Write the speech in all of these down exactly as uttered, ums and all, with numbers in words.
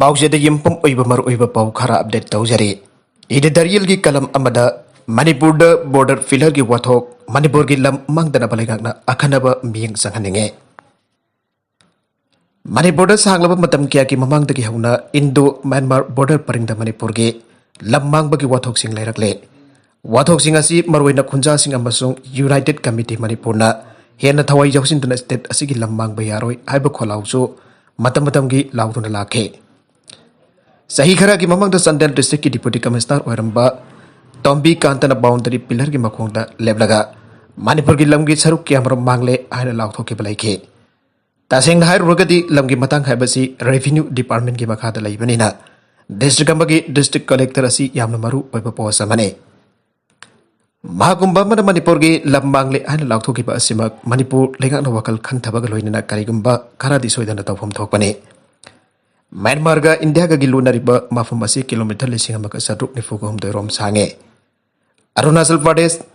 ꯑꯧꯖꯗ ꯌꯨꯝꯐꯝ ꯑꯣꯏꯕ ꯃꯔꯨꯑꯣꯏꯕ ꯄꯥꯎ ꯈꯔ ꯑꯞꯗꯦꯠ ꯇꯧꯖꯔꯤ꯫ ꯏꯗꯤꯇꯣꯔꯤꯌꯦꯜꯒꯤ ꯀꯂꯝ ꯑꯃꯗ ꯃꯅꯤꯄꯨꯔꯗ ꯕꯣꯔꯗꯔ ꯐꯤꯂꯔꯒꯤ ꯋꯥꯊꯣꯛ, ꯃꯅꯤꯄꯨꯔꯒꯤ ꯂꯝ ꯃꯥꯡꯗꯅꯕ ꯂꯩꯉꯥꯛꯅ ꯑꯈꯟꯅꯕ ꯃꯤꯠꯌꯦꯡ ꯆꯪꯍꯟꯅꯤꯡꯉꯤ꯫ ꯃꯅꯤꯄꯨꯔꯗ ꯁꯥꯡꯂꯕ ꯃꯇꯝ ꯀꯌꯥꯒꯤ ꯃꯃꯥꯡꯗꯒꯤ ꯍꯧꯅ ꯏꯟꯗꯣ ꯃ꯭ꯌꯥꯟꯃꯥꯔ ꯕꯣꯔꯗꯔ ꯄꯔꯤꯡꯗ ꯃꯅꯤꯄꯨꯔꯒꯤ ꯂꯝ ꯃꯥꯡꯕꯒꯤ ꯋꯥꯊꯣꯛꯁꯤꯡ ꯂꯩꯔꯛꯂꯦ꯫ ꯋꯥꯊꯣꯛꯁꯤꯡ ꯑꯁꯤ ꯃꯔꯨꯑꯣꯏꯅ ꯈꯨꯟꯖꯥꯁꯤꯡ ꯑꯃꯁꯨꯡ ꯌꯨꯅꯥꯏꯇꯦꯠ ꯀꯃꯤꯇꯤ ꯃꯅꯤꯄꯨꯔꯅ ꯍꯦꯟꯅ ꯊꯋꯥꯏ ꯌꯥꯎꯁꯤꯟꯗꯨꯅ ꯁ꯭ꯇꯦꯠ ꯑꯁꯤꯒꯤ ꯂꯝ ꯃꯥꯡꯕ ꯌꯥꯔꯣꯏ ꯍꯥꯏꯕ ꯈꯣꯜꯂꯥꯎꯁꯨ ꯃꯇꯝ ꯃꯇꯝꯒꯤ ꯂꯥꯎꯗꯨꯅ ꯂꯥꯛꯈꯤ꯫ ꯆꯍꯤ ꯈꯔꯒꯤ ꯃꯃꯥꯡꯗ ꯆꯥꯟꯗꯦꯜ ꯗꯤꯁꯇ꯭ꯔꯤꯛꯀꯤ ꯗꯤꯄꯨꯇꯤ ꯀꯃꯤꯁꯅꯔ ꯑꯣꯏꯔꯝꯕ ꯇꯣꯝꯕꯤ ꯀꯥꯟꯇꯅ ꯕꯥꯎꯟꯗꯔꯤ ꯄꯤꯂꯔꯒꯤ ꯃꯈꯣꯡꯗ ꯂꯦꯞꯂꯒ ꯃꯅꯤꯄꯨꯔꯒꯤ ꯂꯝꯒꯤ ꯁꯔꯨꯛ ꯀꯌꯥꯃꯔꯨꯝ ꯃꯥꯡꯂꯦ ꯍꯥꯏꯅ ꯂꯥꯎꯊꯣꯛꯈꯤꯕ ꯂꯩꯈꯤ꯫ ꯇꯁꯦꯡꯅ ꯍꯥꯏꯔꯨꯔꯒꯗꯤ ꯂꯝꯒꯤ ꯃꯇꯥꯡ ꯍꯥꯏꯕꯁꯤ ꯔꯦꯚꯤꯅ꯭ꯌꯨ ꯗꯤꯄꯥꯔꯠꯃꯦꯟꯒꯤ ꯃꯈꯥꯗ ꯂꯩꯕꯅꯤꯅ ꯗꯤꯁꯇ꯭ꯔꯤꯛ ꯑꯃꯒꯤ ꯗꯤꯁꯇ꯭ꯔꯤꯛ ꯀꯂꯦꯛꯇꯔ ꯑꯁꯤ ꯌꯥꯝꯅ ꯃꯔꯨ ꯑꯣꯏꯕ ꯄꯣꯁ ꯑꯃꯅꯤ꯫ ꯃꯍꯥꯛꯀꯨꯝꯕ ꯑꯃꯅ ꯃꯅꯤꯄꯨꯔꯒꯤ ꯂꯝ ꯃꯥꯡꯂꯦ ꯍꯥꯏꯅ ꯂꯥꯎꯊꯣꯛꯈꯤꯕ ꯑꯁꯤꯃꯛ ꯃꯅꯤꯄꯨꯔ ꯂꯩꯉꯥꯛꯅ ꯋꯥꯈꯜ ꯈꯟꯊꯕꯒ ꯂꯣꯏꯅꯅ ꯀꯔꯤꯒꯨꯝꯕ ꯈꯔꯗꯤ ꯁꯣꯏꯗꯅ ꯇꯧꯐꯝ ꯊꯣꯛꯄꯅꯤ꯫ ꯃ꯭ꯌꯥꯟꯃꯥꯔꯒ ꯏꯟꯗꯤꯌꯥꯒꯒꯤ ꯂꯣꯟꯅꯔꯤꯕ ꯃꯐꯝ ꯑꯁꯤ ꯀꯤꯂꯣꯃꯤꯇꯔ ꯂꯤꯁꯤꯡ ꯑꯃꯒ ꯆꯥꯇ꯭ꯔꯨꯛ ꯅꯤꯐꯨꯒ ꯍꯨꯝꯗꯣꯏ ꯔꯣꯝ ꯁꯥꯡꯉꯦ꯫ ꯑꯔꯨꯅꯥꯆꯜ ꯄ꯭ꯔꯗꯦꯁ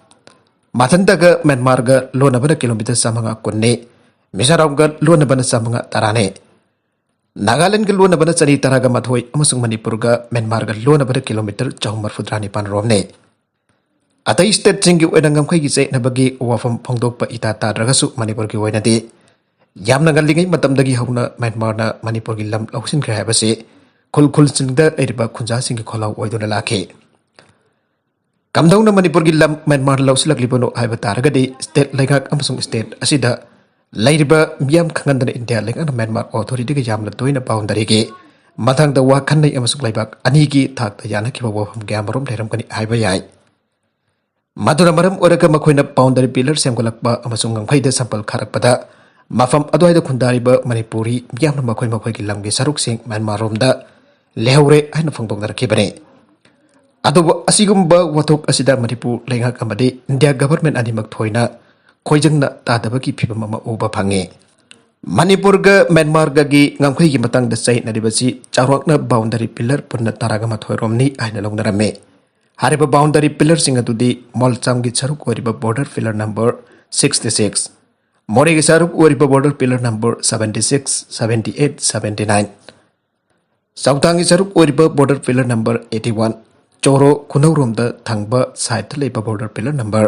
ꯃꯊꯟꯇꯒ ꯃ꯭ꯌꯥꯟꯃꯥꯔꯒ ꯂꯣꯟꯅꯕꯅ ꯀꯤꯂꯣꯃꯤꯇꯔ ꯆꯥꯝꯃꯉꯥ ꯀꯨꯟꯅꯤ꯫ ꯃꯤꯖꯣꯔꯥꯝꯒ ꯂꯣꯟꯅꯕꯅ ꯆꯥꯝꯃꯉꯥ ꯇꯔꯥꯅꯤ꯫ ꯅꯥꯒꯥꯂꯦꯟꯒ ꯂꯣꯟꯅꯕꯅ ꯆꯅꯤ ꯇꯔꯥꯒ ꯃꯥꯊꯣꯏ ꯑꯃꯁꯨꯡ ꯃꯅꯤꯄꯨꯔꯒ ꯃ꯭ꯌꯥꯟꯃꯥꯔꯒ ꯂꯣꯟꯅꯕꯅ ꯀꯤꯂꯣꯃꯤꯇꯔ ꯆꯍꯨꯝ ꯃꯔꯤꯐꯨꯇꯔꯥ ꯅꯤꯄꯥꯟ ꯔꯣꯝꯅꯤ꯫ ꯑꯇꯩ ꯁ꯭ꯇꯦꯠꯁꯤꯡꯒꯤ ꯑꯣꯏꯅ ꯉꯝꯈꯩꯒꯤ ꯆꯌꯦꯠꯅꯕꯒꯤ ꯋꯥꯐꯝ ꯐꯣꯡꯗꯣꯛꯄ ꯏꯇꯥ ꯇꯥꯗ꯭ꯔꯒꯁꯨ ꯃꯅꯤꯄꯨꯔꯒꯤ ꯑꯣꯏꯅꯗꯤ ꯌꯥꯝꯅ ꯉꯜꯂꯤꯉꯩ ꯃꯇꯝꯗꯒꯤ ꯍꯧꯅ ꯃ꯭ꯌꯥꯟꯃꯥꯔꯅ ꯃꯅꯤꯄꯨꯔꯒꯤ ꯂꯝ ꯂꯧꯁꯤꯟꯈ꯭ꯔꯦ ꯍꯥꯏꯕꯁꯤ ꯈꯨꯜ ꯈꯨꯜꯁꯤꯡꯗ ꯂꯩꯔꯤꯕ ꯈꯨꯟꯖꯥꯁꯤꯡꯒꯤ ꯈꯣꯜꯂꯥꯎ ꯑꯣꯏꯗꯨꯅ ꯂꯥꯛꯈꯤ꯫ ꯀꯝꯗꯧꯅ ꯃꯅꯤꯄꯨꯔꯒꯤ ꯂꯝ ꯃ꯭ꯌꯥꯟꯃꯥꯔ ꯂꯧꯁꯤꯜꯂꯛꯂꯤꯕꯅꯣ ꯍꯥꯏꯕ ꯇꯥꯔꯒꯗꯤ ꯁ꯭ꯇꯦꯠ ꯂꯩꯉꯥꯛ ꯑꯃꯁꯨꯡ ꯁ꯭ꯇꯦꯠ ꯑꯁꯤꯗ ꯂꯩꯔꯤꯕ ꯃꯤꯌꯥꯝ ꯈꯪꯍꯟꯗꯅ ꯏꯟꯗꯤꯌꯥ ꯂꯩꯉꯥꯛꯅ ꯃ꯭ꯌꯥꯟꯃꯥꯔ ꯑꯣꯊꯣꯔꯤꯇꯤꯒ ꯌꯥꯝꯅ ꯇꯣꯏꯅ ꯕꯥꯎꯟꯗꯔꯤꯒꯤ ꯃꯇꯥꯡꯗ ꯋꯥ ꯈꯟꯅꯩ ꯑꯃꯁꯨꯡ ꯂꯩꯕꯥꯛ ꯑꯅꯤꯒꯤ ꯊꯥꯛꯇ ꯌꯥꯅꯈꯤꯕ ꯋꯥꯐꯝ ꯀꯌꯥꯃꯔꯨꯝ ꯂꯩꯔꯝꯒꯅꯤ ꯍꯥꯏꯕ ꯌꯥꯏ꯫ ꯃꯗꯨꯅ ꯃꯔꯝ ꯑꯣꯏꯔꯒ ꯃꯈꯣꯏꯅ ꯕꯥꯎꯟꯗꯔꯤ ꯄꯤꯂꯔ ꯁꯦꯝꯒꯠꯂꯛꯄ ꯑꯃꯁꯨꯡ ꯉꯝꯈꯩꯗ ꯁꯝꯄꯜ ꯈꯥꯔꯛꯄꯗ ꯃꯐꯝ ꯑꯗꯨꯋꯥꯏꯗ ꯈꯨꯟꯗꯥꯔꯤꯕ ꯃꯅꯤꯄꯨꯔꯤ ꯃꯤꯌꯥꯝꯅ ꯃꯈꯣꯏ ꯃꯈꯣꯏꯒꯤ ꯂꯝꯒꯤ ꯁꯔꯨꯛꯁꯤꯡ ꯃ꯭ꯌꯥꯟꯃꯥꯔꯔꯣꯝꯗ ꯂꯩꯍꯧꯔꯦ ꯍꯥꯏꯅ ꯐꯣꯡꯗꯣꯛꯅꯔꯛꯈꯤꯕꯅꯤ꯫ ꯑꯗꯨꯕꯨ ꯑꯁꯤꯒꯨꯝꯕ ꯋꯥꯊꯣꯛ ꯑꯁꯤꯗ ꯃꯅꯤꯄꯨꯔ ꯂꯩꯉꯥꯛ ꯑꯃꯗꯤ ꯏꯟꯗꯤꯌꯥ ꯒꯚꯔꯟꯃꯦꯟꯠ ꯑꯅꯤꯃꯛ ꯊꯣꯏꯅ ꯈꯣꯏꯖꯪꯅ ꯇꯥꯗꯕꯒꯤ ꯐꯤꯚꯝ ꯑꯃ ꯎꯕ ꯐꯪꯉꯤ꯫ ꯃꯅꯤꯄꯨꯔꯒ ꯃ꯭ꯌꯥꯟꯃꯥꯔꯒꯒꯤ ꯉꯝꯈꯩꯒꯤ ꯃꯇꯥꯡꯗ ꯆꯌꯦꯠꯅꯔꯤꯕꯁꯤ ꯆꯥꯎꯔꯥꯛꯅ ꯕꯥꯎꯟꯗꯔꯤ ꯄꯤꯂꯔ ꯄꯨꯟꯅ ꯇꯔꯥꯒ ꯃꯥꯊꯣꯏ ꯔꯣꯝꯅꯤ ꯍꯥꯏꯅ ꯂꯧꯅꯔꯝꯃꯤ꯫ ꯍꯥꯏꯔꯤꯕ ꯕꯥꯎꯟꯗꯔꯤ ꯄꯤꯂꯔꯁꯤꯡ ꯑꯗꯨꯗꯤ ꯃꯣꯜꯆꯥꯝꯒꯤ ꯁꯔꯨꯛ ꯑꯣꯏꯔꯤꯕ border pillar number sixty six, ꯃꯣꯔꯦꯒꯤ ꯁꯔꯨꯛ ꯑꯣꯏꯔꯤꯕ border pillar number seventy six, seventy eight, seventy nine, ꯆꯥꯎꯊꯥꯡꯒꯤ ꯁꯔꯨꯛ ꯑꯣꯏꯔꯤꯕ border pillar number eighty one, ꯆꯣꯔꯣ ꯈꯨꯅꯧꯔꯣꯝꯗ ꯊꯪꯕ sideꯇ ꯂꯩꯕ border pillar number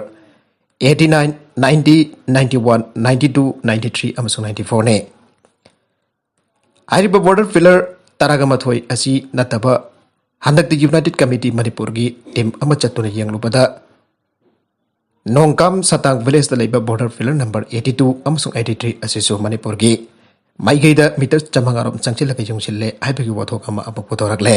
eighty nine, ninety, ninety one, ninety two, ninety three ꯑꯃꯁꯨꯡ ninety fourꯅꯤ꯫ ꯍꯥꯏꯔꯤꯕ border pillar ꯇꯔꯥꯒ ꯃꯥꯊꯣꯏ ꯑꯁꯤ ꯅꯠꯇꯕ ꯍꯟꯗꯛꯇꯤ United Committee ꯃꯅꯤꯄꯨꯔꯒꯤ team ꯑꯃ ꯆꯠꯇꯨꯅ ꯌꯦꯡꯂꯨꯕꯗ ꯅꯣꯡꯀꯥꯝ ꯁꯇꯥꯡ villageꯇ ꯂꯩꯕ border pillar number eighty two ꯑꯃꯁꯨꯡ eighty three ꯑꯁꯤꯁꯨ ꯃꯅꯤꯄꯨꯔꯒꯤ ꯃꯥꯏꯀꯩꯗ meter ꯆꯥꯃꯉꯥ ꯔꯣꯝ ꯆꯪꯁꯤꯜꯂꯒ ꯌꯨꯡꯁꯤꯜꯂꯦ ꯍꯥꯏꯕꯒꯤ ꯋꯥꯊꯣꯛ ꯑꯃ ꯑꯃꯨꯛ ꯄꯨꯊꯣꯔꯛꯂꯦ꯫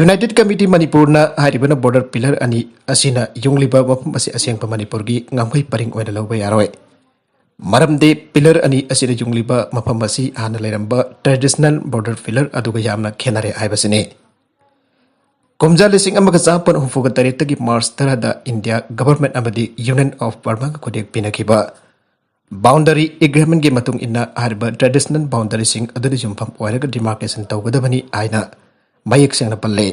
United Committee ꯃꯅꯤꯄꯨꯔꯅ ꯍꯥꯏꯔꯤꯕꯅ border pillar ꯑꯅꯤ ꯑꯁꯤꯅ ꯌꯨꯡꯂꯤꯕ ꯃꯐꯝ ꯑꯁꯤ ꯑꯁꯦꯡꯕ ꯃꯅꯤꯄꯨꯔꯒꯤ ꯉꯝꯈꯩ ꯄꯔꯤꯡ ꯑꯣꯏꯅ ꯂꯧꯕ ꯌꯥꯔꯣꯏ꯫ ꯃꯔꯝꯗꯤ pillar ꯑꯅꯤ ꯑꯁꯤꯅ ꯌꯨꯡꯂꯤꯕ ꯃꯐꯝ ꯑꯁꯤ ꯍꯥꯟꯅ ꯂꯩꯔꯝꯕ traditional border pillar ꯑꯗꯨꯒ ꯌꯥꯝꯅ ꯈꯦꯠꯅꯔꯦ ꯍꯥꯏꯕꯁꯤꯅꯤ꯫ ꯀꯨꯝꯖꯥ ꯂꯤꯁꯤꯡ ꯑꯃꯒ ꯆꯥꯃꯥꯄꯟ ꯍꯨꯝꯐꯨꯒ ꯇꯔꯦꯠꯇꯒꯤ March ꯇꯔꯥꯗ India government ꯑꯃꯗꯤ Union of Burmaꯒ ꯈꯨꯗꯦꯛ ꯄꯤꯅꯈꯤꯕ boundary agreementꯀꯤ ꯃꯇꯨꯡ ꯏꯟꯅ ꯍꯥꯏꯔꯤꯕ traditional boundaryꯁꯤꯡ ꯑꯗꯨꯗ ꯌꯨꯝꯐꯝ ꯑꯣꯏꯔꯒ demarcation ꯇꯧꯒꯗꯕꯅꯤ ꯍꯥꯏꯅ ꯃꯌꯦꯛ ꯁꯦꯡꯅ ꯄꯜꯂꯤ꯫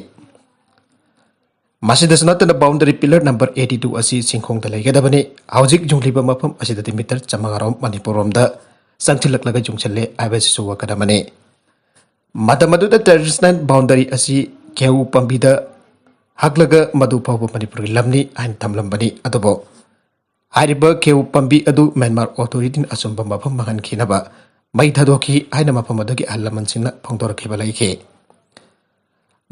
ꯃꯁꯤꯗꯁꯨ ꯅꯠꯇꯅ boundary pillar number eighty two ꯑꯁꯤ ꯆꯤꯡꯈꯣꯡꯗ ꯂꯩꯒꯗꯕꯅꯤ꯫ ꯍꯧꯖꯤꯛ ꯌꯨꯡꯂꯤꯕ ꯃꯐꯝ ꯑꯁꯤꯗꯗꯤ meter ꯆꯥꯃꯉꯥ ꯔꯣꯝ ꯃꯅꯤꯄꯨꯔ ꯔꯣꯝꯗ ꯆꯪꯁꯤꯜꯂꯛꯂꯒ ꯌꯨꯡꯁꯤꯜꯂꯦ ꯍꯥꯏꯕꯁꯤꯁꯨ ꯋꯥꯀꯠ ꯑꯃꯅꯤ꯫ ꯃꯇꯝ ꯑꯗꯨꯗ traditional boundary ꯑꯁꯤ ꯈꯦꯎ ꯄꯥꯝꯕꯤꯗ ꯍꯛꯂꯒ ꯃꯗꯨ ꯐꯥꯎꯕ ꯃꯅꯤꯄꯨꯔꯒꯤ ꯂꯝꯅꯤ ꯍꯥꯏꯅ ꯊꯝꯂꯝꯕꯅꯤ꯫ ꯑꯗꯨꯕꯨ ꯍꯥꯏꯔꯤꯕ ꯈꯦꯎ ꯄꯥꯝꯕꯤ ꯑꯗꯨ Myanmar authorityꯅ ꯑꯆꯨꯝꯕ ꯃꯐꯝ ꯃꯥꯡꯍꯟꯈꯤꯅꯕ ꯃꯩ ꯊꯥꯗꯣꯛꯈꯤ ꯍꯥꯏꯅ ꯃꯐꯝ ꯑꯗꯨꯒꯤ ꯑꯍꯜ ꯂꯃꯟꯁꯤꯡꯅ ꯐꯣꯡꯗꯣꯔꯛꯈꯤꯕ ꯂꯩꯈꯤ꯫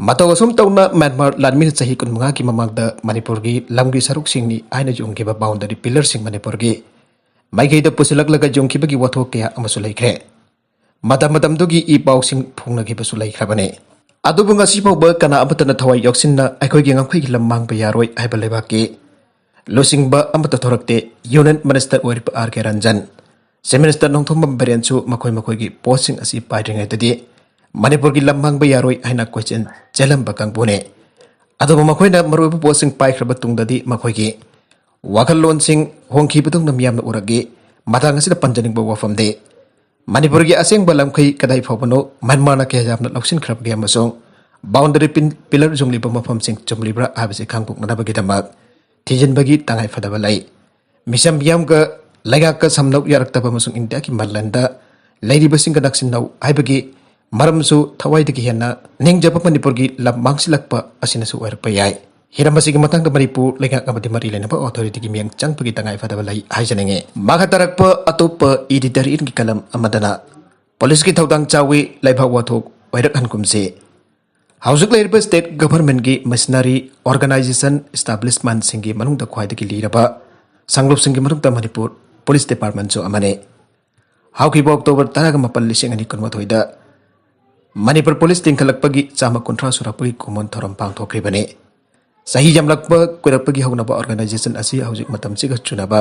ꯃꯇꯧ ꯑꯁꯨꯝ ꯇꯧꯅ Myanmar ꯂꯥꯟꯃꯤꯅ ꯆꯍꯤ ꯀꯨꯟꯃꯉꯥꯒꯤ ꯃꯃꯥꯡꯗ ꯃꯅꯤꯄꯨꯔꯒꯤ ꯂꯝꯒꯤ ꯁꯔꯨꯛꯁꯤꯡꯅꯤ ꯍꯥꯏꯅ ꯌꯨꯡꯈꯤꯕ boundary pillarꯁꯤꯡ ꯃꯅꯤꯄꯨꯔꯒꯤ ꯃꯥꯏꯀꯩꯗ ꯄꯨꯁꯤꯜꯂꯛꯂꯒ ꯌꯨꯡꯈꯤꯕꯒꯤ ꯋꯥꯊꯣꯛ ꯀꯌꯥ ꯑꯃꯁꯨ ꯂꯩꯈ꯭ꯔꯦ꯫ ꯃꯇꯝ ꯃꯇꯝꯗꯨꯒꯤ ꯏ ꯄꯥꯎꯁꯤꯡ ꯐꯣꯡꯅꯈꯤꯕꯁꯨ ꯂꯩꯈ꯭ꯔꯕꯅꯤ꯫ ꯑꯗꯨꯕꯨ ꯉꯁꯤ ꯐꯥꯎꯕ ꯀꯅꯥ ꯑꯃꯠꯇꯅ ꯊꯋꯥꯏ ꯌꯥꯎꯁꯤꯟꯅ ꯑꯩꯈꯣꯏꯒꯤ ꯉꯝꯈꯩꯒꯤ ꯂꯝ ꯃꯥꯡꯕ ꯌꯥꯔꯣꯏ ꯍꯥꯏꯕ ꯂꯩꯕꯥꯛꯀꯤ ꯂꯨꯆꯤꯡꯕ ꯑꯃꯠꯇ ꯊꯣꯔꯛꯇꯦ꯫ Union Minister ꯑꯣꯏꯔꯤꯕ R K Ranjan, Chief Minister Nongthombam ꯕꯤꯔꯦꯟꯁꯨ ꯃꯈꯣꯏ ꯃꯈꯣꯏꯒꯤ postꯁꯤꯡ ꯑꯁꯤ ꯄꯥꯏꯗ꯭ꯔꯤꯉꯩꯗꯗꯤ ꯃꯅꯤꯄꯨꯔꯒꯤ ꯂꯝ ꯃꯥꯡꯕ ꯌꯥꯔꯣꯏ ꯍꯥꯏꯅ ꯀꯣꯏꯆꯦꯜ ꯆꯦꯜꯂꯝꯕ ꯀꯥꯡꯕꯨꯅꯤ꯫ ꯑꯗꯨꯕꯨ ꯃꯈꯣꯏꯅ ꯃꯔꯨꯑꯣꯏꯕ postꯁꯤꯡ ꯄꯥꯏꯈ꯭ꯔꯕ ꯇꯨꯡꯗꯗꯤ ꯃꯈꯣꯏꯒꯤ ꯋꯥꯈꯜꯂꯣꯟꯁꯤꯡ ꯍꯣꯡꯈꯤꯕꯗꯧꯅ ꯃꯤꯌꯥꯝꯅ ꯎꯔꯛꯏ꯫ ꯃꯇꯥꯡ ꯑꯁꯤꯗ ꯄꯟꯖꯅꯤꯡꯕ ꯋꯥꯐꯝꯗꯤ, ꯃꯅꯤꯄꯨꯔꯒꯤ ꯑꯁꯦꯡꯕ ꯂꯝꯈꯩ ꯀꯗꯥꯏ ꯐꯥꯎꯕꯅꯣ, ꯃ꯭ꯌꯥꯟꯃꯥꯔꯅ ꯀꯌꯥ ꯌꯥꯝꯅ ꯂꯧꯁꯤꯟꯈ꯭ꯔꯕꯒꯦ ꯑꯃꯁꯨꯡ boundary pin-, pillar ꯌꯨꯡꯂꯤꯕ ꯃꯐꯝꯁꯤꯡ ꯆꯨꯝꯂꯤꯕ꯭ꯔꯥ ꯍꯥꯏꯕꯁꯤ ꯈꯪꯗꯣꯛꯅꯅꯕꯒꯤꯗꯃꯛ ꯊꯤꯖꯤꯟꯕꯒꯤ ꯇꯉꯥꯏꯐꯗꯕ ꯂꯩ꯫ ꯃꯤꯆꯝ ꯃꯤꯌꯥꯝꯒ ꯂꯩꯉꯥꯛꯀ ꯁꯝꯅꯧ ꯌꯥꯔꯛꯇꯕ ꯑꯃꯁꯨꯡ ꯏꯟꯗꯤꯌꯥꯒꯤ ꯃꯥꯂꯦꯝꯗ ꯂꯩꯔꯤꯕꯁꯤꯡꯒ ꯅꯛꯁꯤꯟꯅꯧ ꯍꯥꯏꯕꯒꯤ ꯃꯔꯝꯁꯨ ꯊꯋꯥꯏꯗꯒꯤ ꯍꯦꯟꯅ ꯅꯤꯡꯖꯕ ꯃꯅꯤꯄꯨꯔꯒꯤ ꯂꯝ ꯃꯥꯡꯁꯤꯜꯂꯛꯄ ꯑꯁꯤꯅꯁꯨ ꯑꯣꯏꯔꯛꯄ ꯌꯥꯏ꯫ ꯍꯤꯔꯝ ꯑꯁꯤꯒꯤ ꯃꯇꯥꯡꯗ ꯃꯅꯤꯄꯨꯔ ꯂꯩꯉꯥꯛ ꯑꯃꯗꯤ ꯃꯔꯤ ꯂꯩꯅꯕ ꯑꯣꯊꯣꯔꯤꯇꯤꯒꯤ ꯃꯤꯠꯌꯦꯡ ꯆꯪꯕꯒꯤ ꯇꯉꯥꯏ ꯐꯗꯕ ꯂꯩ ꯍꯥꯏꯖꯅꯤꯡꯉꯤ꯫ ꯃꯈꯥ ꯇꯥꯔꯛꯄ ꯑꯇꯣꯞꯄ ꯏꯗꯤꯇꯣꯔꯤꯌꯦꯜꯒꯤ ꯀꯂꯝ ꯑꯃꯗꯅ ꯄꯨꯂꯤꯁꯀꯤ ꯊꯧꯗꯥꯡ ꯆꯥꯎꯏ, ꯂꯩꯕꯥꯛ ꯋꯥꯊꯣꯛ ꯑꯣꯏꯔꯛꯍꯟꯒꯨꯝꯁꯤ꯫ ꯍꯧꯖꯤꯛ ꯂꯩꯔꯤꯕ ꯁ꯭ꯇꯦꯠ ꯒꯚꯔꯟꯃꯦꯟꯠꯀꯤ ꯃꯤꯁꯅꯔꯤ ꯑꯣꯔꯒꯅꯥꯏꯖꯦꯁꯟ ꯏꯁꯇꯥꯕ꯭ꯂꯤꯁꯃꯦꯟꯠꯁꯤꯡꯒꯤ ꯃꯅꯨꯡꯗ ꯈ꯭ꯋꯥꯏꯗꯒꯤ ꯂꯤꯔꯕ ꯁꯪꯂꯨꯞꯁꯤꯡꯒꯤ ꯃꯅꯨꯡꯗ ꯃꯅꯤꯄꯨꯔ ꯄꯨꯂꯤꯁ ꯗꯤꯄꯥꯔꯠꯃꯦꯟꯠꯁꯨ ꯑꯃꯅꯤ꯫ ꯍꯧꯈꯤꯕ ꯑꯣꯛꯇꯣꯕꯔ ꯇꯔꯥꯃꯥꯄꯜ, ꯂꯤꯁꯤꯡ ꯑꯅꯤ ꯀꯨꯟꯃꯥꯊꯣꯏꯗ ꯃꯅꯤꯄꯨꯔ ꯄꯨꯂꯤꯁ ꯂꯤꯡꯈꯠꯂꯛꯄꯒꯤ ꯆꯥꯝꯃ ꯀꯨꯟꯊ꯭ꯔꯥ ꯁꯨꯔꯛꯄꯒꯤ ꯀꯨꯝꯑꯣꯟ ꯊꯧꯔꯝ ꯄꯥꯡꯊꯣꯛꯈ꯭ꯔꯤꯕꯅꯤ꯫ ꯆꯍꯤ ꯌꯥꯝꯂꯛꯄ ꯀꯨꯏꯔꯛꯄꯒꯤ ꯍꯧꯅꯕ ꯑꯣꯔꯒꯅꯥꯏꯖꯦꯁꯟ ꯑꯁꯤ ꯍꯧꯖꯤꯛ ꯃꯇꯝꯁꯤꯒ ꯆꯨꯅꯕ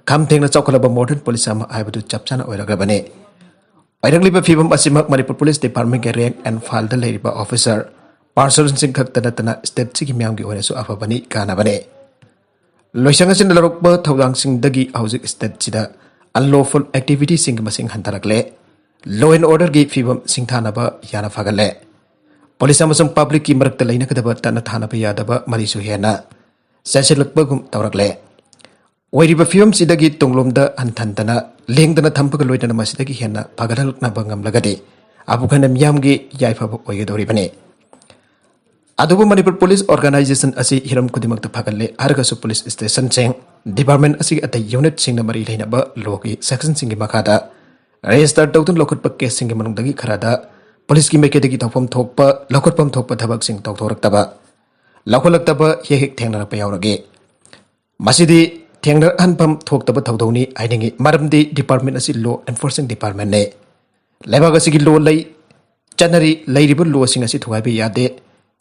ꯈꯝ ꯊꯦꯡꯅ ꯆꯥꯎꯈꯠꯂꯕ ꯃꯣꯗꯔꯟ ꯄꯨꯂꯤꯁ ꯑꯃ ꯍꯥꯏꯕꯗꯨ ꯆꯞ ꯆꯥꯅ ꯑꯣꯏꯔꯛꯂꯕꯅꯤ꯫ ꯑꯣꯏꯔꯛꯂꯤꯕ ꯐꯤꯕꯝ ꯑꯁꯤꯃꯛ ꯃꯅꯤꯄꯨꯔ ꯄꯨꯂꯤꯁ ꯗꯤꯄꯥꯔꯠꯃꯦꯟꯠꯀꯤ ꯔꯦꯡꯛ ꯑꯦꯟ ꯐꯥꯏꯜꯗ ꯂꯩꯔꯤꯕ ꯑꯣꯐꯤꯁꯥꯔ ꯄꯥꯔꯁꯟꯁꯤꯡ ꯈꯛꯇ ꯅꯠꯇꯅ ꯁ꯭ꯇꯦꯠꯁꯤꯒꯤ ꯃꯤꯌꯥꯝꯒꯤ ꯑꯣꯏꯅꯁꯨ ꯑꯐꯕꯅꯤ, ꯀꯥꯟꯅꯕꯅꯤ꯫ ꯂꯣꯏꯁꯪ ꯑꯁꯤꯅ ꯂꯧꯔꯛꯄ ꯊꯧꯗꯥꯡꯁꯤꯡꯗꯒꯤ ꯍꯧꯖꯤꯛ ꯁ꯭ꯇꯦꯠꯁꯤꯗ ꯑꯟꯂꯣꯐꯨꯜ ꯑꯦꯛꯇꯤꯚꯤꯇꯤꯁꯤꯡꯒꯤ ꯃꯁꯤꯡ ꯍꯟꯊꯔꯛꯂꯦ꯫ ꯂꯣ ꯑꯦꯟ ꯑꯣꯔꯗꯔꯒꯤ ꯐꯤꯕꯝ ꯁꯤꯡꯊꯥꯅꯕ ꯌꯥꯅ ꯐꯒꯠꯂꯦ꯫ ꯄꯨꯂꯤꯁ ꯑꯃꯁꯨꯡ ꯄꯕ꯭ꯂꯤꯛꯀꯤ ꯃꯔꯛꯇ ꯂꯩꯅꯒꯗꯕ ꯇꯠꯅ ꯊꯥꯅꯕ ꯌꯥꯗꯕ ꯃꯔꯤꯁꯨ ꯍꯦꯟꯅ ꯆꯦꯠꯁꯤꯜꯂꯛꯄꯒꯨꯝ ꯇꯧꯔꯛꯂꯦ꯫ ꯑꯣꯏꯔꯤꯕ ꯐꯤꯕꯝꯁꯤꯗꯒꯤ ꯇꯨꯡꯂꯣꯝꯗ ꯍꯟꯊꯟꯗꯅ ꯂꯦꯡꯗꯅ ꯊꯝꯕꯒ ꯂꯣꯏꯅꯅ ꯃꯁꯤꯗꯒꯤ ꯍꯦꯟꯅ ꯐꯒꯠꯍꯜꯂꯛꯅꯕ ꯉꯝꯂꯒꯗꯤ ꯑꯃꯨꯛ ꯍꯟꯅ ꯃꯤꯌꯥꯝꯒꯤ ꯌꯥꯏꯐꯕ ꯑꯣꯏꯒꯗꯧꯔꯤꯕꯅꯤ꯫ ꯑꯗꯨꯕꯨ ꯃꯅꯤꯄꯨꯔ ꯄꯨꯂꯤꯁ ꯑꯣꯔꯒꯅꯥꯏꯖꯦꯁꯟ ꯑꯁꯤ ꯍꯤꯔꯝ ꯈꯨꯗꯤꯡꯃꯛꯇ ꯐꯒꯠꯂꯦ ꯍꯥꯏꯔꯒꯁꯨ ꯄꯨꯂꯤꯁ ꯁ꯭ꯇꯦꯁꯟꯁꯤꯡ, ꯗꯤꯄꯥꯔꯠꯃꯦꯟꯠ ꯑꯁꯤꯒꯤ ꯑꯇꯩ ꯌꯨꯅꯤꯠꯁꯤꯡꯅ ꯃꯔꯤ ꯂꯩꯅꯕ ꯂꯣꯒꯤ ꯁꯦꯛꯁꯟꯁꯤꯡꯒꯤ ꯃꯈꯥꯗ ꯔꯦꯖꯤꯁꯇꯔ ꯇꯧꯗꯨꯅ ꯂꯧꯈꯠꯄ ꯀꯦꯁꯁꯤꯡꯒꯤ ꯃꯅꯨꯡꯗꯒꯤ ꯈꯔꯗ ꯄꯨꯂꯤꯁꯀꯤ ꯃꯥꯏꯀꯩꯗꯒꯤ ꯇꯧꯐꯝ ꯊꯣꯛꯄ, ꯂꯧꯈꯠꯐꯝ ꯊꯣꯛꯄ ꯊꯕꯛꯁꯤꯡ ꯇꯧꯊꯣꯔꯛꯇꯕ, ꯂꯧꯈꯠꯂꯛꯇꯕ ꯍꯦꯛ ꯍꯦꯛ ꯊꯦꯡꯅꯔꯛꯄ ꯌꯥꯎꯔꯛꯏ꯫ ꯃꯁꯤꯗꯤ ꯊꯦꯡꯅꯍꯟꯐꯝ ꯊꯣꯛꯇꯕ ꯊꯧꯗꯧꯅꯤ ꯍꯥꯏꯅꯤꯡꯏ, ꯃꯔꯝꯗꯤ ꯗꯤꯄꯥꯔꯠꯃꯦꯟꯠ ꯑꯁꯤ ꯂꯣ ꯑꯦꯟꯐꯣꯔꯁꯤꯡ ꯗꯤꯄꯥꯔꯠꯃꯦꯟꯠꯅꯤ꯫ ꯂꯩꯕꯥꯛ ꯑꯁꯤꯒꯤ ꯂꯣ ꯂꯩ, ꯆꯠꯅꯔꯤ, ꯂꯩꯔꯤꯕ ꯂꯣꯁꯤꯡ ꯑꯁꯤ ꯊꯨꯒꯥꯏꯕ ꯌꯥꯗꯦ,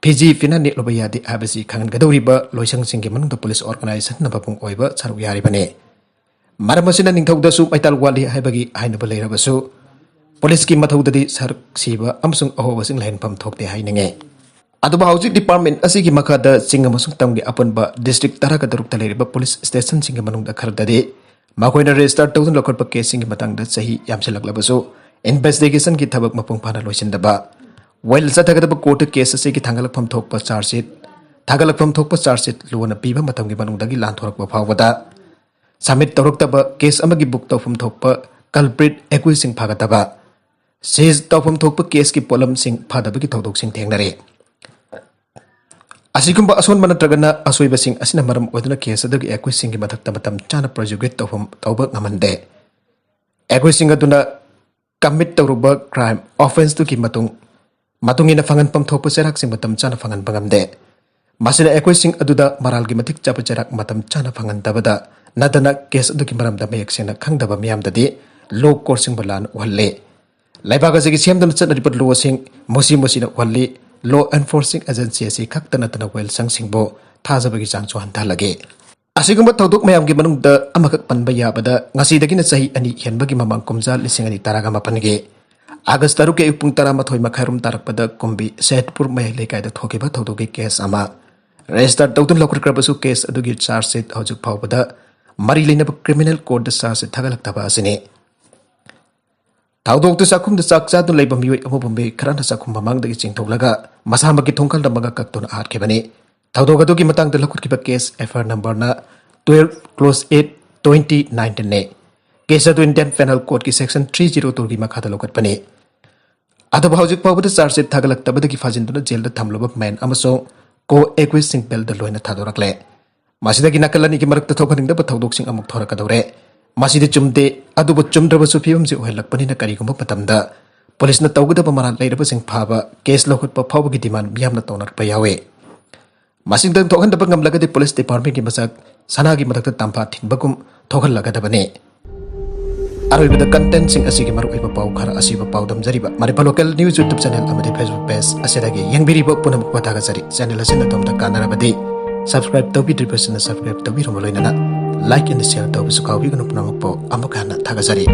ꯐꯤꯖꯤ ꯐꯤꯅ ꯅꯦꯠꯂꯨꯕ ꯌꯥꯗꯦ ꯍꯥꯏꯕꯁꯤ ꯈꯪꯍꯟꯒꯗꯧꯔꯤꯕ ꯂꯣꯏꯁꯪꯁꯤꯡꯒꯤ ꯃꯅꯨꯡꯗ ꯄꯨꯂꯤꯁ ꯑꯣꯔꯒꯅꯥꯏꯖꯦꯁꯟꯅ ꯃꯄꯨꯡ ꯑꯣꯏꯕ ꯁꯔꯨꯛ ꯌꯥꯔꯤꯕꯅꯤ꯫ ꯃꯔꯝ ꯑꯁꯤꯅ ꯅꯤꯡꯊꯧꯗꯁꯨ ꯃꯩꯇꯥꯜ ꯋꯥꯠꯂꯤ ꯍꯥꯏꯕꯒꯤ ꯍꯥꯏꯅꯕ ꯂꯩꯔꯕꯁꯨ, ꯄꯨꯂꯤꯁꯀꯤ ꯃꯊꯧꯗꯗꯤ ꯁꯔꯨꯛ ꯁꯤꯕ ꯑꯃꯁꯨꯡ ꯑꯍꯣꯕꯁꯤꯡ ꯂꯩꯍꯟꯐꯝ ꯊꯣꯛꯇꯦ ꯍꯥꯏꯅꯤꯡꯉꯤ꯫ ꯑꯗꯨꯕꯨ ꯍꯧꯖꯤꯛ ꯗꯤꯄꯥꯔꯠꯃꯦꯟꯠ ꯑꯁꯤꯒꯤ ꯃꯈꯥꯗ ꯆꯤꯡ ꯑꯃꯁꯨꯡ ꯇꯝꯒꯤ ꯑꯄꯨꯟꯕ ꯗꯤꯁꯇ꯭ꯔꯤꯛ ꯇꯔꯥꯒ ꯇꯔꯨꯛꯇ ꯂꯩꯔꯤꯕ ꯄꯨꯂꯤꯁ ꯁ꯭ꯇꯦꯁꯟꯁꯤꯡꯒꯤ ꯃꯅꯨꯡꯗ ꯈꯔꯗꯗꯤ ꯃꯈꯣꯏꯅ ꯔꯦꯖꯤꯁꯇꯔ ꯇꯧꯗꯨꯅ ꯂꯧꯈꯠꯄ ꯀꯦꯁꯁꯤꯡꯒꯤ ꯃꯇꯥꯡꯗ ꯆꯍꯤ ꯌꯥꯝꯁꯤꯜꯂꯛꯂꯕꯁꯨ ꯏꯟꯚꯦꯁꯇꯤꯒꯦꯁꯟꯒꯤ ꯊꯕꯛ ꯃꯄꯨꯡ ꯐꯥꯅ ꯂꯣꯏꯁꯤꯟꯗꯕ, ꯋꯥꯌꯦꯜ ꯆꯠꯊꯒꯗꯕ ꯀꯣꯔꯠꯇ ꯀꯦꯁ ꯑꯁꯤꯒꯤ ꯊꯥꯡꯒꯠꯂꯛꯐꯝ ꯊꯣꯛꯄ ꯆꯥꯔꯖꯁꯤꯠ, ꯊꯥꯒꯠꯂꯛꯐꯝ ꯊꯣꯛꯄ ꯆꯥꯔꯖꯁꯤꯠ ꯂꯣꯅ ꯄꯤꯕ ꯃꯇꯝꯒꯤ ꯃꯅꯨꯡꯗꯒꯤ ꯂꯥꯟꯊꯣꯔꯛꯄ ꯐꯥꯎꯕꯗ ꯁꯕꯃꯤꯠ ꯇꯧꯔꯛꯇꯕ, ꯀꯦꯁ ꯑꯃꯒꯤ ꯕꯨꯛ ꯇꯧꯐꯝ ꯊꯣꯛꯄ ꯀꯜꯄ꯭ꯔꯤꯠ ꯑꯦꯀ꯭ꯌꯨꯖꯁꯤꯡ ꯐꯥꯒꯠꯇꯕ, ꯁꯤꯖ ꯇꯧꯐꯝ ꯊꯣꯛꯄ ꯀꯦꯁꯀꯤ ꯄꯣꯠꯂꯝꯁꯤꯡ ꯐꯥꯗꯕꯒꯤ ꯊꯧꯗꯣꯛꯁꯤꯡ ꯊꯦꯡꯅꯔꯦ꯫ ꯑꯁꯤꯒꯨꯝꯕ ꯑꯁꯣꯟꯕ ꯅꯠꯇ꯭ꯔꯒꯅ ꯑꯁꯣꯏꯕꯁꯤꯡ ꯑꯁꯤꯅ ꯃꯔꯝ ꯑꯣꯏꯗꯨꯅ ꯀꯦꯁ ꯑꯗꯨꯒꯤ accused ꯁꯤꯡꯒꯤ ꯃꯊꯛꯇ ꯃꯇꯝ ꯆꯥꯅ prosecute ꯇꯧꯐꯝ ꯇꯧꯕ ꯉꯝꯍꯟꯗꯦ꯫ Accused ꯁꯤꯡ ꯑꯗꯨꯅ commit ꯇꯧꯔꯨꯕ crime offence ꯇꯨꯒꯤ ꯃꯇꯨꯡ ꯃꯇꯨꯡ ꯏꯟꯅ ꯐꯪꯍꯟꯐꯝ ꯊꯣꯛꯄ ꯆꯩꯔꯥꯛꯁꯤꯡ ꯃꯇꯝ ꯆꯥꯅ ꯐꯪꯍꯟꯕ ꯉꯝꯗꯦ꯫ ꯃꯁꯤꯅ accused ꯁꯤꯡ ꯑꯗꯨꯗ ꯃꯔꯥꯜꯒꯤ ꯃꯇꯤꯛ ꯆꯥꯕ ꯆꯩꯔꯥꯛ ꯃꯇꯝ ꯆꯥꯅ ꯐꯪꯍꯟꯗꯕꯗ ꯅꯠꯇꯅ ꯀꯦꯁ ꯑꯗꯨꯒꯤ ꯃꯔꯝꯗ ꯃꯌꯦꯛ ꯁꯦꯡꯅ ꯈꯪꯗꯕ ꯃꯤꯌꯥꯝꯗꯗꯤ law court ꯁꯤꯡꯕꯨ ꯂꯥꯟꯅ ꯎꯍꯜꯂꯤ꯫ ꯂꯩꯕꯥꯛ ꯑꯁꯤꯒꯤ ꯁꯦꯝꯗꯨꯅ ꯆꯠꯅꯔꯤꯕ law ꯁꯤꯡ ꯃꯨꯁꯤ ꯃꯨꯁꯤꯅ ꯎꯍꯜꯂꯤ꯫ Law enforcing agency ꯑꯁꯤ ꯈꯛꯇ ꯅꯠꯇꯅ ꯋꯥꯌꯦꯜꯁꯪꯁꯤꯡꯕꯨ ꯊꯥꯖꯕꯒꯤ ꯆꯥꯡꯁꯨ ꯍꯟꯊꯍꯜꯂꯒꯦ꯫ ꯑꯁꯤꯒꯨꯝꯕ ꯊꯧꯗꯣꯛ ꯃꯌꯥꯝꯒꯤ ꯃꯅꯨꯡꯗ ꯑꯃꯈꯛ ꯄꯟꯕ ꯌꯥꯕꯗ, ꯉꯁꯤꯗꯒꯤꯅ ꯆꯍꯤ ꯑꯅꯤ ꯍꯦꯟꯕꯒꯤ ꯃꯃꯥꯡ ꯀꯨꯝꯖꯥ ꯂꯤꯁꯤꯡ ꯑꯅꯤ ꯇꯔꯥꯒ ꯃꯥꯄꯟꯒꯤ August ꯇꯔꯨꯛꯀꯤ ꯑꯌꯨꯛ ꯄꯨꯡ ꯇꯔꯥꯃꯥꯊꯣꯏ ꯃꯈꯥꯏꯔꯣꯝ ꯇꯥꯔꯛꯄꯗ ꯀꯨꯝꯕꯤ ꯁꯦꯠꯄꯨꯔ ꯃꯌꯥꯏ ꯂꯩꯀꯥꯏꯗ ꯊꯣꯛꯈꯤꯕ ꯊꯧꯗꯣꯛꯀꯤ ꯀꯦꯁ ꯑꯃ register ꯇꯧꯗꯨꯅ ꯂꯧꯈꯠꯈ꯭ꯔꯕꯁꯨ, ꯀꯦꯁ ꯑꯗꯨꯒꯤ charge sheet ꯍꯧꯖꯤꯛ ꯐꯥꯎꯕꯗ ꯃꯔꯤ ꯂꯩꯅꯕ criminal court ꯇ charge sheet ꯊꯥꯒꯠꯂꯛꯇꯕ ꯑꯁꯤꯅꯤ꯫ ꯊꯧꯗꯣꯛꯇꯨ ꯆꯥꯛꯈꯨꯝꯗ ꯆꯥꯛ ꯆꯥꯗꯨꯅ ꯂꯩꯕ ꯃꯤꯑꯣꯏ ꯑꯃꯕꯨ ꯃꯤ ꯈꯔꯅ ꯆꯥꯛꯈꯨꯝ ꯃꯃꯥꯡꯗꯒꯤ ꯆꯤꯡꯊꯣꯛꯂꯒ ꯃꯁꯥꯃꯛꯀꯤ ꯊꯣꯡꯒꯥꯜꯗ ꯃꯉꯛ ꯀꯛꯇꯨꯅ ꯍꯥꯠꯈꯤꯕꯅꯤ꯫ ꯊꯧꯗꯣꯛ ꯑꯗꯨꯒꯤ ꯃꯇꯥꯡꯗ ꯂꯧꯈꯠꯈꯤꯕ case F I R number ꯅ twelve clause eight twenty nineteen ꯅꯤ꯫ Case ꯑꯗꯨ Indian Penal Code ꯀꯤ section three zero two ꯒꯤ ꯃꯈꯥꯗ ꯂꯧꯈꯠꯄꯅꯤ꯫ ꯑꯗꯨꯕꯨ ꯍꯧꯖꯤꯛ ꯐꯥꯎꯕꯗ charge sheet ꯊꯥꯒꯠꯂꯛꯇꯕꯗꯒꯤ ꯐꯥꯖꯤꯟꯗꯨꯅ ꯖꯦꯜꯗ ꯊꯝꯂꯨꯕ man ꯑꯃꯁꯨꯡ co-accused ꯁꯤꯡ bail ꯗ ꯂꯣꯏꯅ ꯊꯥꯗꯣꯔꯛꯂꯦ꯫ ꯃꯁꯤꯗꯒꯤ ꯅꯥꯀꯜ ꯑꯅꯤꯒꯤ ꯃꯔꯛꯇ ꯊꯣꯛꯍꯟꯅꯤꯡꯗꯕ ꯊꯧꯗꯣꯛꯁꯤꯡ ꯑꯃꯨꯛ ꯊꯣꯔꯛꯀꯗꯧꯔꯦ꯫ ꯃꯁꯤꯗꯤ ꯆꯨꯝꯗꯦ, ꯑꯗꯨꯕꯨ ꯆꯨꯝꯗ꯭ꯔꯕꯁꯨ ꯐꯤꯕꯝꯁꯤ ꯑꯣꯏꯍꯜꯂꯛꯄꯅꯤꯅ ꯀꯔꯤꯒꯨꯝꯕ ꯃꯇꯝꯗ ꯄꯨꯂꯤꯁꯅ ꯇꯧꯒꯗꯕ ꯃꯔꯥꯜ ꯂꯩꯔꯕꯁꯤꯡ ꯐꯥꯕ, case ꯂꯧꯈꯠꯄ ꯐꯥꯎꯕꯒꯤ demand ꯃꯤꯌꯥꯝꯅ ꯇꯧꯅꯔꯛꯄ ꯌꯥꯎꯏ꯫ ꯃꯁꯤꯗꯪ ꯊꯣꯛꯍꯟꯗꯕ ꯉꯝꯂꯒꯗꯤ ꯄꯨꯂꯤꯁ department ꯀꯤ ꯃꯁꯛ ꯁꯅꯥꯒꯤ ꯃꯊꯛꯇ ꯇꯝꯐꯥ ꯊꯤꯟꯕꯒꯨꯝ ꯊꯣꯛꯍꯜꯂꯒꯗꯕꯅꯤ꯫ ꯑꯔꯣꯏꯕꯗ content ꯁꯤꯡ ꯑꯁꯤꯒꯤ ꯃꯔꯨꯑꯣꯏꯕ ꯄꯥꯎ ꯈꯔ ꯑꯁꯤꯕꯨ ꯄꯥꯎꯗꯝꯖꯔꯤꯕ Manipur Local News YouTube channel ꯑꯃꯗꯤ Facebook page ꯑꯁꯤꯗꯒꯤ ꯌꯦꯡꯕꯤꯔꯤꯕ ꯄꯨꯝꯅꯃꯛꯄꯨ ꯊꯥꯒꯠꯆꯔꯤ꯫ Channel ꯑꯁꯤꯅ ꯑꯗꯣꯝꯗ ꯀꯥꯟꯅꯔꯕꯗꯤ subscribe ꯇꯧꯕꯤꯗ꯭ꯔꯤꯕꯁꯤꯡꯅ subscribe ꯇꯧꯕꯤꯔꯕ ꯂꯣꯏꯅꯅ like and share ꯇꯧꯕꯁꯨ ꯀꯥꯎꯕꯤꯒꯅꯨ꯫ ꯄꯨꯝꯅꯃꯛꯄꯨ ꯑꯃꯨꯛ ꯍꯟꯅ ꯊꯥꯒꯠꯆꯔꯤ꯫